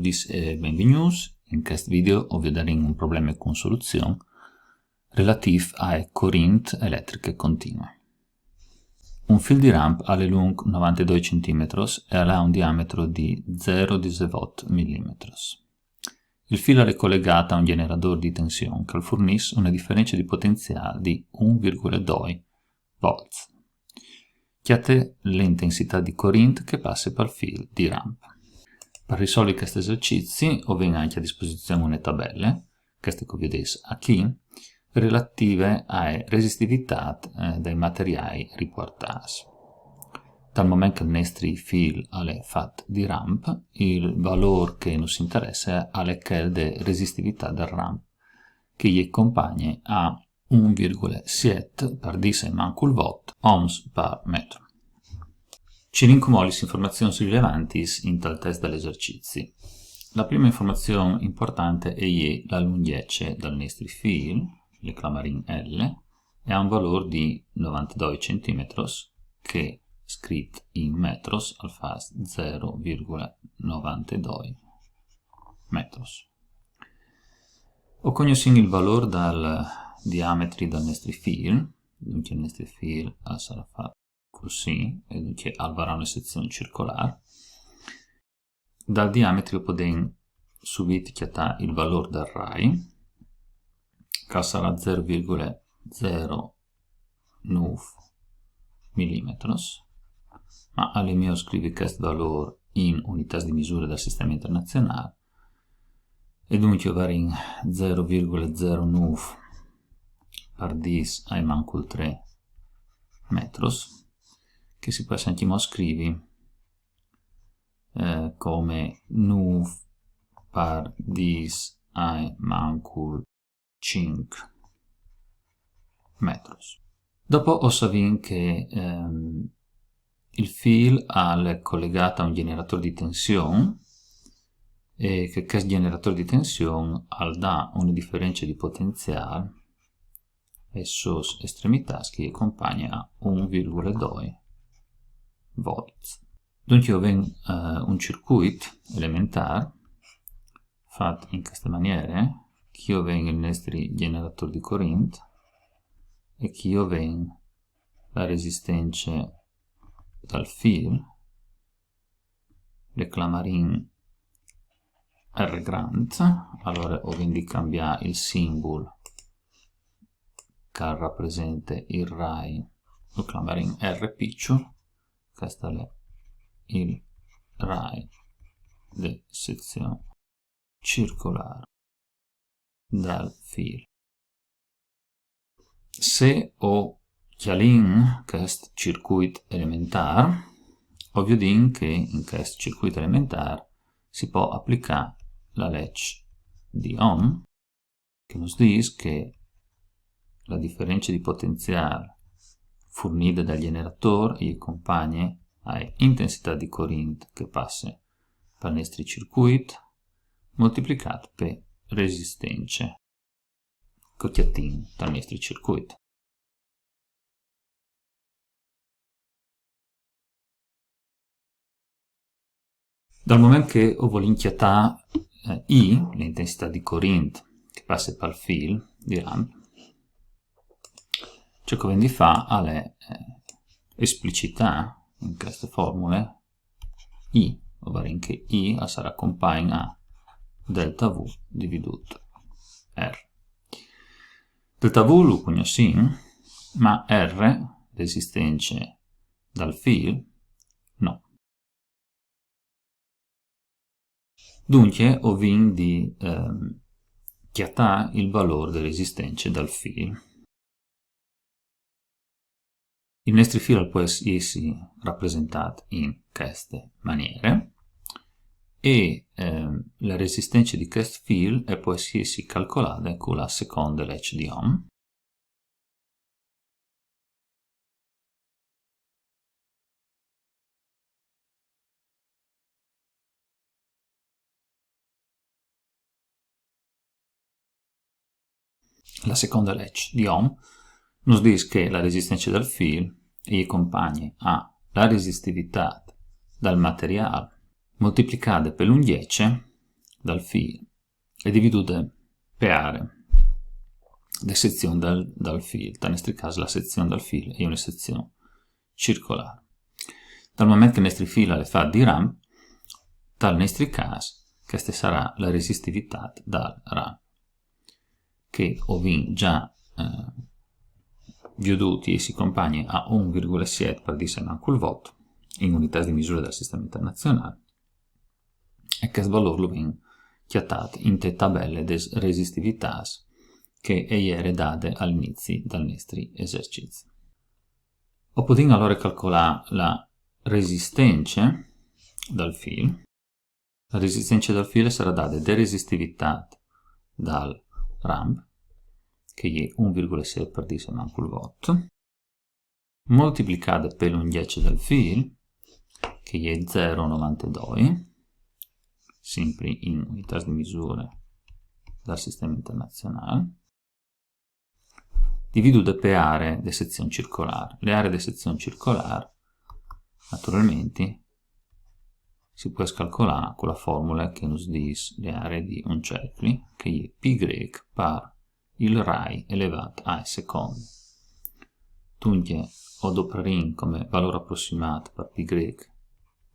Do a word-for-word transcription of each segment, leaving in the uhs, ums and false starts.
Dis e benvignûts. In chest video o viodarìn un probleme cun soluzion relatîf ae corint eletriche continue. Un fîl di ramp al è lunc novantedoi centimetros e al à un diametro di zero disevot millimetros. Il fîl al è colegât a un generadôr di tension che al furnìs une diference di potenziâl di un virgule doi volts. Cjate la intensitât di corint che e passe pal fîl di ramp. Par risolvi chest esercizi o vin ancje a disposizion une tabele, cheste che o viodês achì, relative ae resistivitât, eh, dai materiâi ripuartâts. Dal moment che il nestri fîl al è fat di ramp, il valôr che nus interesse al è chel de resistivitât dal ramp, che e je compagne a un virgule siet par dîs ae mancul vot ohms par metro. Cirìn cumò lis informazions rilevantis intal test dal esercizi. La prime informazion impuartante e je la lungjece dal nestri fîl, le clamarìn L, e e à un valôr di novantedoi centimetros, che scrit in metros al fâs zero virgule novantedoi metros. O cognossìn il valôr dal diametri dal nestri fîl, duncje il nestri fîl al sarà fat cussì, e duncje al varà une sezion circolâr. Dal diametri o podìn subit cjatâ il valôr dal rai, che al sarà zero virgule zero nûf millimetros, ma al è miôr scrivi chest valôr in unitâts di misure dal sisteme internazionâl, e duncje o varìn zero virgule zero nûf par dîs ae mancul trê metros, che si pues ancjemò scrivi, eh, come nûf par dîs ae mancul cinc metros. Dopo o savìn che, ehm, il fîl al è colegât a un generadôr di tension e che chest generadôr di tension al dà une diference di potenziâl aes sôs estremitâts che e je compagne a un virgule doi volts. Duncje o vin, eh, un circuit elementâr fat in cheste maniere, chi o vin il nestri generadôr di corint e chi o vin la resistence dal fîl, le clamarìn R grant, alore o vin di cambiâ il simbul che al rapresente il rai, lu clamarìn R piçul, chest al è il rai de sezion circolâr dal fîl. Se o cjalìn chest circuit elementâr, o viodìn che in chest circuit elementâr si pò aplicâ la leç di Ohm, che nus dîs che la diference di potenziâl furnide dal generadôr e je compagne ae intensitât di corint che e passe pal nestri circuit, multiplicât pe resistence che o cjatìn tal nestri circuit. Dal moment che o volìn cjatâ, eh, I, la intensitât di corint che e passe pal fîl di ramp, ce che o vin di fâ al è, eh, esplicitâ in cheste formule I, o varìn che I al sarà compagn a delta V dividût R. Delta V lu cognossìn, ma R, resistence dal fîl, no. Duncje o vin di, ehm, cjatâ il valôr de resistence dal fîl. Il nestri fîl al pues jessi rapresentât in cheste maniere e, ehm, la resistence di chest fîl e pues jessi calcolade cu la seconde leç di Ohm. La seconde leç di Ohm nus dîs che la resistence dal fîl e je compagne a la resistivitât dal materiâl multiplicade pe lungjece dal fîl e dividude pe are de sezion dal, dal fîl. Tal nestri câs la sezion dal fîl e je une sezion circolâr. Dal moment che il nestri fîl al è fat di ramp, tal nestri câs cheste sarà la resistivitât dal ramp, che o vin za, eh, viodût jessi compagne a un virgule siet par dîs ai mancul vot, in unitâts di misure dal sisteme internazionâl, e chest valôr lu vin cjatât inte tabele des resistivitâts che e jere dade al inizi dal nestri esercizi. O podìn alore calcolâ la resistence dal fîl. La resistence dal fîl e sarà dade de resistivitât dal ramp, che e je un virgule siet par dîs ai mancul vot, moltiplicade pe lungjece dal fîl, che e je zero virgule novantedoi, simpri in unitâts di misure dal sisteme internazionâl, dividude pe are de sezion circolâr. Le are de sezion circolâr, naturalmenti, si pues calcolâ cu la formule che nus dîs le are di un cercli, che e je pi grec par il rai elevât ae seconde. Duncje, o doprarìn come valôr aprossimat par pi grec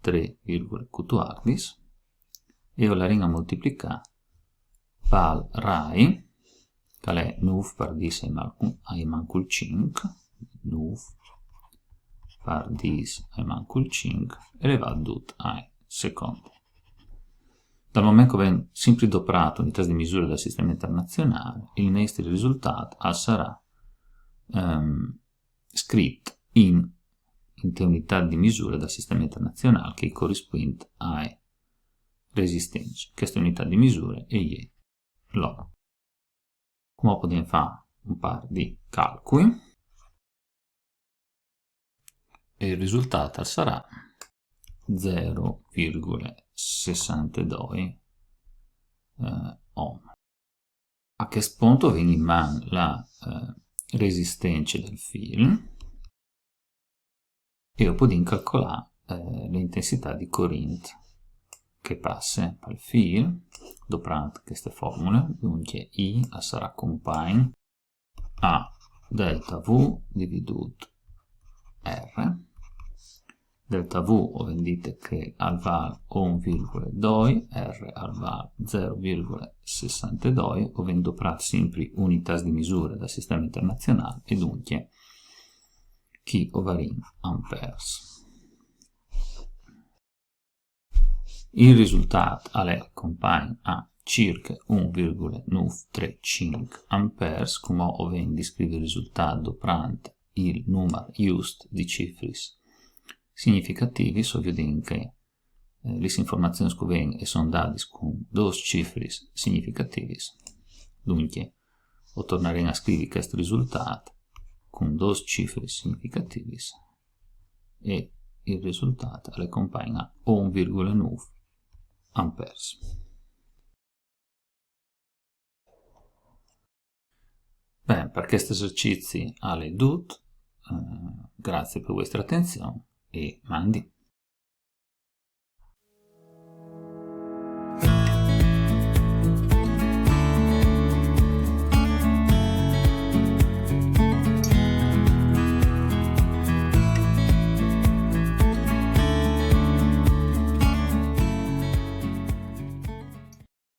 trê virgule cutuardis e o larìn a moltiplicâ pal rai, che al è nûf par dîs ai mancul, ai mancul cinc, nûf par dîs ai mancul cinc, elevât dut ae seconde. Dal moment che o vin simpri doprât unitâts di misure dal sisteme internazionâl, il nestri risultât al sarà, ehm, scrit in, inte unitât di misure dal sisteme internazionâl che e corispuint ae resistence. Cheste unitât di misure e je l'ohm. Cumò o podìn fâ un pâr di calcui. E il risultât al sarà zero virgule sessantedoi, eh, ohm. A chest pont o vin in man la, eh, resistence dal fîl e o podìn calcolâ, eh, la intensitât di corint che e passe pal fîl, doprant cheste formule. Duncje, I al sarà compagn a delta V dividût R. Delta V o vin dite che al vâl un virgule doi, R al vâl zero virgule sessantedoi, o vin doprât simpri unitâts di misure dal sisteme internazionâl e duncje chi o varìn amperes. Il risultât al è compagn a cirche un virgule nûf trê cinc amperes, cumò o vin di scrivi il risultât doprant il numar just di cifris significativis, o viodìn che, eh, lis informazions che o vin a son dadis cun dôs cifris significativis. Duncje, o tornarìn a scrivi chest risultât cun dôs cifris significativis e il risultât al è compagn a un virgule nûf amperes. Ben, par chest esercizi al è dut. Eh, grazie par vuestre atenzion e mandi.